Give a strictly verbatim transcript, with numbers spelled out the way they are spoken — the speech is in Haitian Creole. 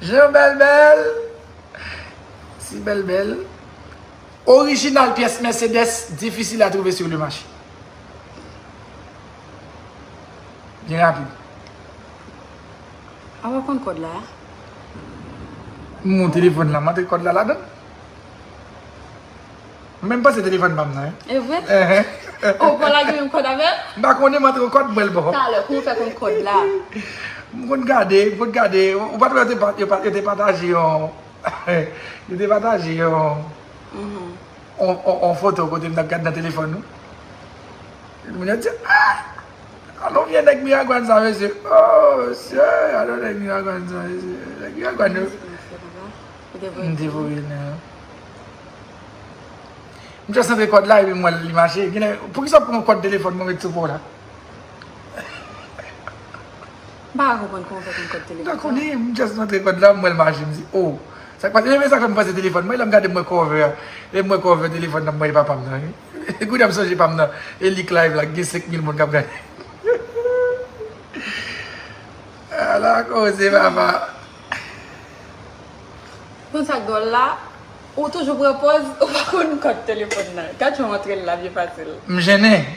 Jean Bèlbèl. Si Bèlbèl. Orijinal pyès Mercedes difisil a trouve sur le marché. Byen rapid. A w konn kòd la? M pran telefòn la, m antre kòd la ladan. M menm panse telefòn pa m nan. E vre? Ou pa lage menm kòd avè l? M pa konnen, m antre kòd mwen l bon. Talè, kòman w fè konn kòd la? M konn gade, m konn gade. Ou pa t wè yo te pa- yo pa- yo te pataje yon. Yo te pataje yon. On, on, on foto kote m t ap gade nan telefòn nou. Moun yo di, ah! Alon vye nèg Miragwàn sa, mesye. Oh, mesye, alon nèg Miragwàn sa, mesye. Nèg Miragwàn yo. M te voye nan. M just antre kòd la epi m wè li mache. Genlè, poukisa w pran kòd telefòn mwen met sou po la? M pa ka konprann kòman w fè konn kòd telefòn. M pa konnen, m just antre kòd la, m wè l mache, m di, oh. Sa k pase? E men sa k fè m panse telefòn mwen, lè m gade m wè cover, lè m wè cover telefòn nan, m wè e pa pa m nan. Kounye a m sonje pa m nan, e li k live la, gen senk mil moun k ap gade. Ala koze papa. Konn sa k dwòl la, ou toujou pran pòz, ou pa konn kòd telefòn nan. Gad jan w antre l la byen fasil. M jennen.